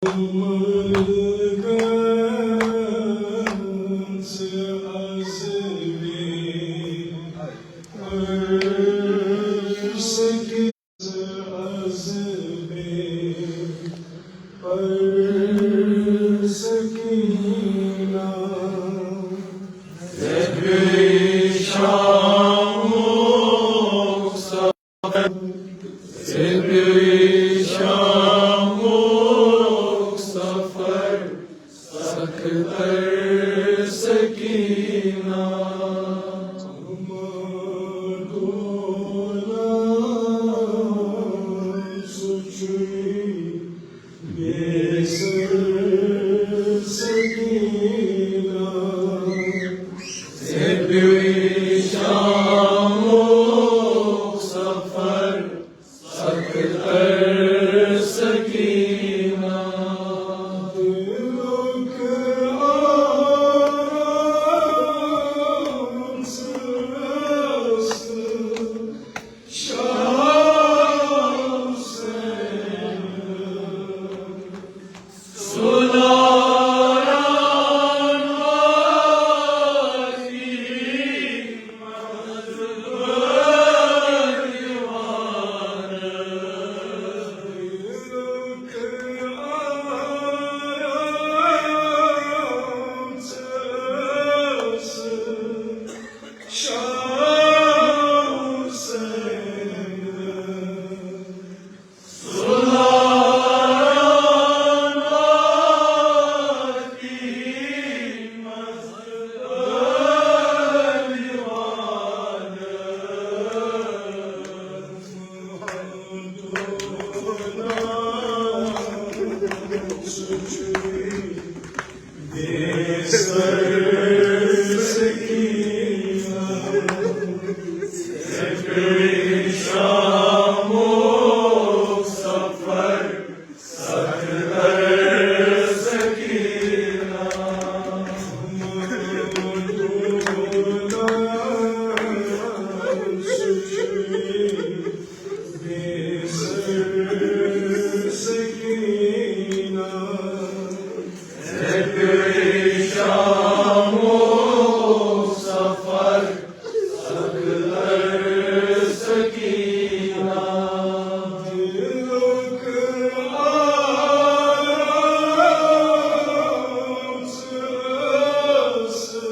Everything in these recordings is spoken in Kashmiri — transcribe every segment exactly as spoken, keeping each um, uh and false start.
Ganz az bir perseküt, az bir persekina. Tebi şamuk safar, tebi şamuk safar, saktar sakina. Suçu Bizi sakina, tebi şamuk safar, saktar sakina. Diluk aram sırası.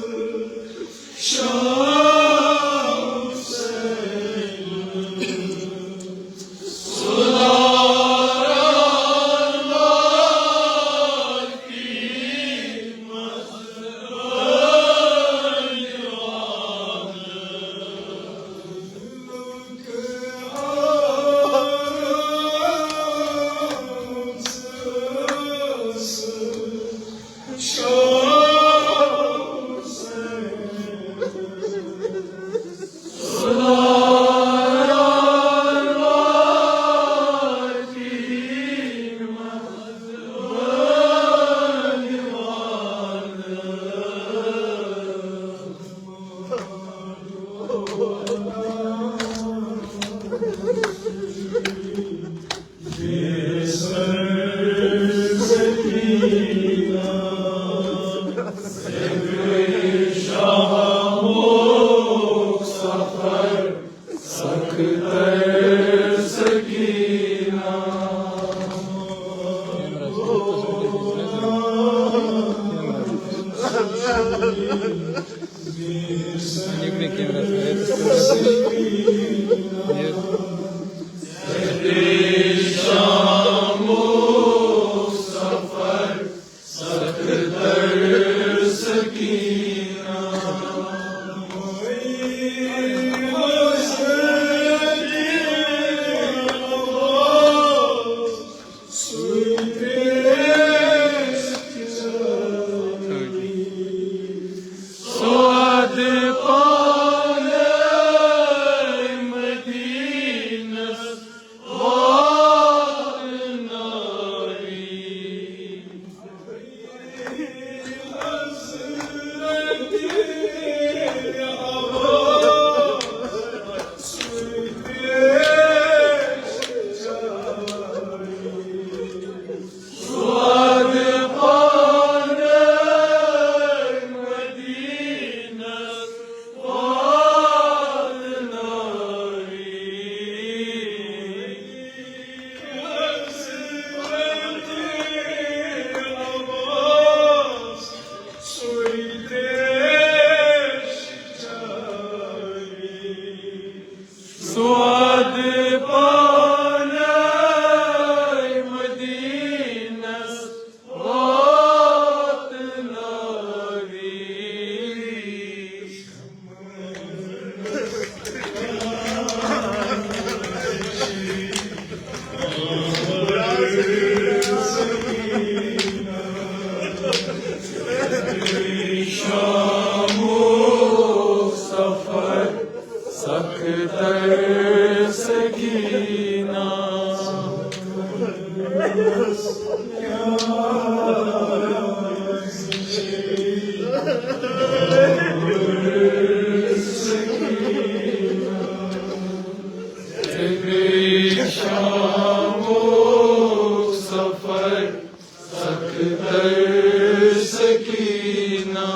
سخت تر سکینہ۔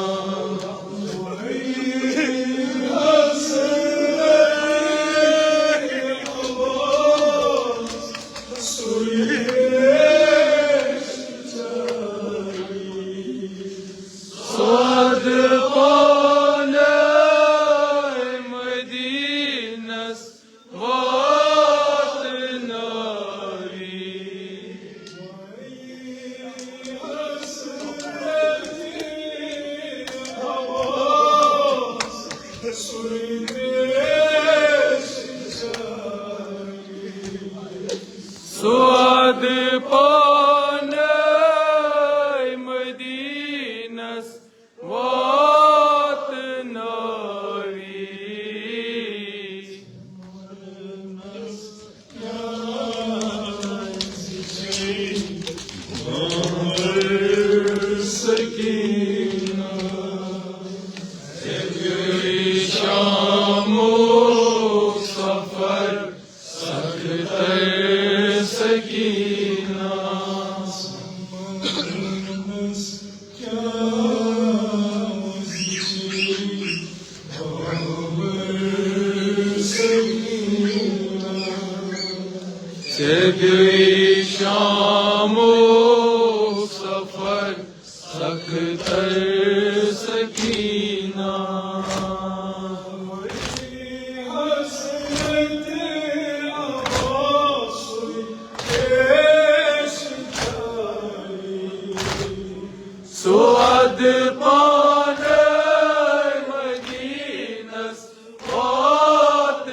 سعد پانَے مدینس واتناوی۔ سعد پانَے مدینس واتناوی۔ سکینہ۔ شامُک سفر سخت تر سکینہ۔ ژےٚ گٔے شامُک سفر سخت تر سکینہ۔ سعد پانَے مدینس واتناوی۔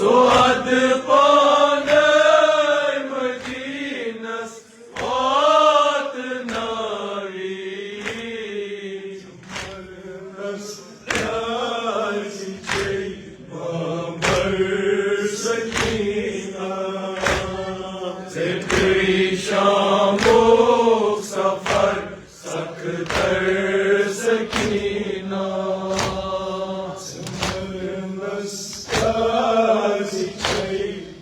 سعد پانَے مدینس واتناوی۔ بامبر سکینہ، ژےٚ گٔے شامُک سفر سخت تر سکینہ۔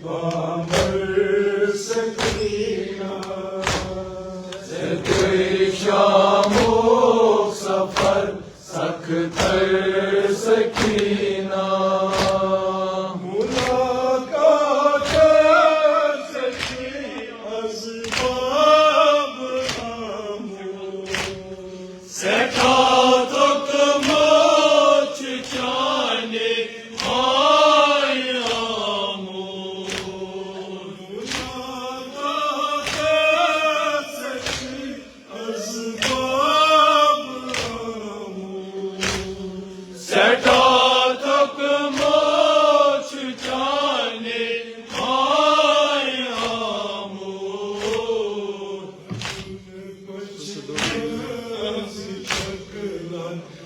بامبر سکینہ، ژےٚ گٔے شامُک سفر سخت تر سکینہ۔ ملاقات سچی از خواب آمُت۔ سٮ۪ٹھاہ تھوٚکمُت چھُ چانہِ مایہِ آمُت۔ سٮ۪ٹھاہ تھوٚکمُت چھُ چانہِ مایہِ آمُت۔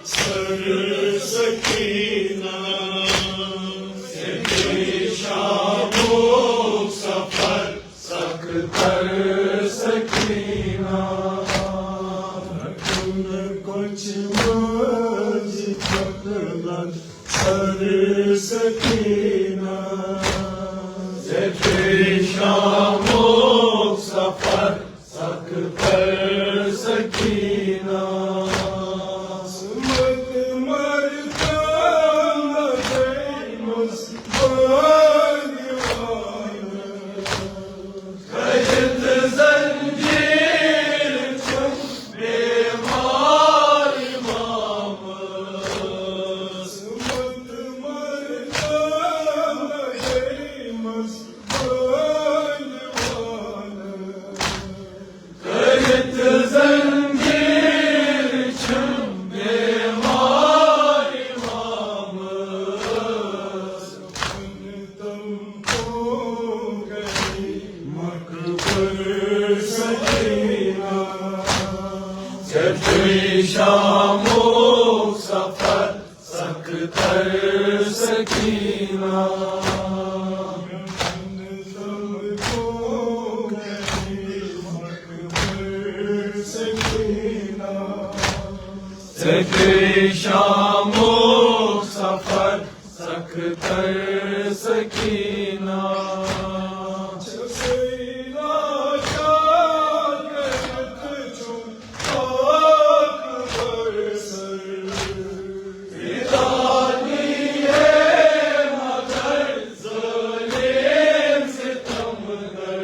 سر سکینہ، ژےٚ گٔے شامُک سفر سخت تر سکینہ۔ رکن کچھ ماجی پکلن سر سکینہ، ژےٚ گٔے شامُک سفر سخت تر سکینہ۔ سمت مرتم دے مس بانوان۔ کٔرِتھ زنجیٖر چھُم بیمار امامس۔ سمت مرتم دے مس بانوان۔ کٔرِتھ زنجیٖر چھِم بیمار امامس۔ تم ہو گئی مقبر سکینہ۔ ژےٚ گٔے شامُک سفر سخت تر سکینہ۔ ژےٚ گٔے شامُک سفر سخ تر سکینہ۔ ژےٚ سۭتۍ لاچار کٔرِتھ چھُم پاک برسر۔ فدانی ہے مگر ظالم ستمگر۔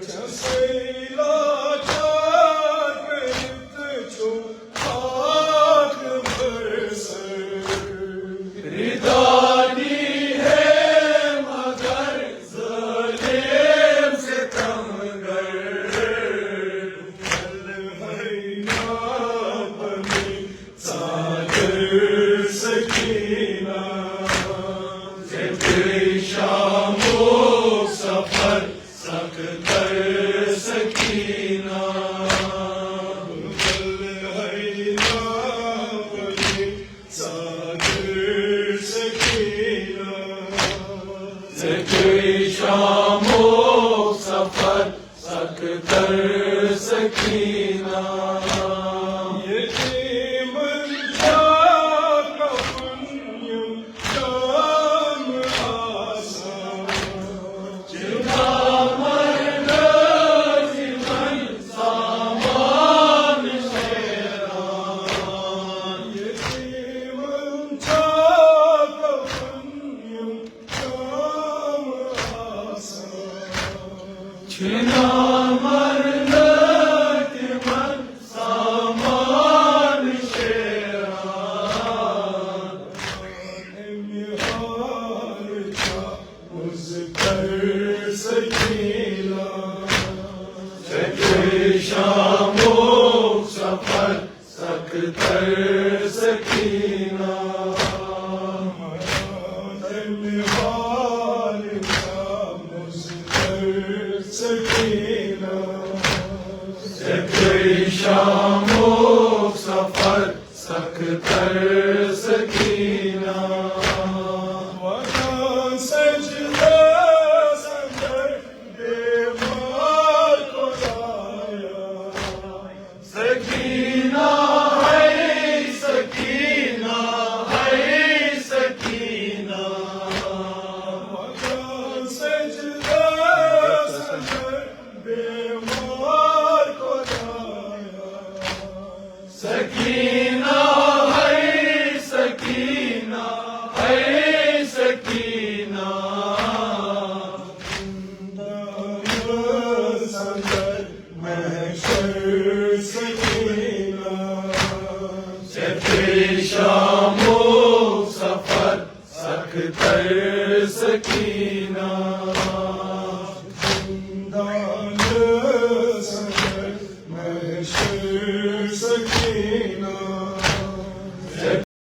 ژےٚ سۭتۍ لاچار کٔرِتھ چھُم پاک برسر۔ فدانی ہے مگر ظالم ستمگر۔ ژادر سکینہ۔ ژےٚ گٔے شامُک سفر سخ تر سکینہ۔ بلبل حیران بنی ژادر سکینہ۔ ژےٚ گٔے شامُک سفر سخ تر سکینہ۔ یتیمن چھا کفن یِم جام آسان۔ چھِنا مردٕ تِمن سامان شیران۔ یتیمن چھا کفن یِم جام آسان۔ چھِنا مردٕ تِمن سامان شیران۔ امہِ حالہٕ چھا مضطر سکینہ۔ ژےٚ گٔے شامُک سفر سخ تر سکینہ۔ امہِ حالہٕ چھا مضطر سکینہ۔ ژےٚ گٔے شامُک سفر سخ تر سکینہ۔ وَدَن سجدَس اندر بیمار خدایا۔ سکینہ ہے، سکینہ ہے، سکینہ۔ وَدَن سجدَس اندر بیمار خدایا۔ سکینہ ہے، سکینہ ہے، سکینہ۔ زندہ سنگر محشر سکینہ۔ ژےٚ پیش آمُت سفر سخ تر سکینہ۔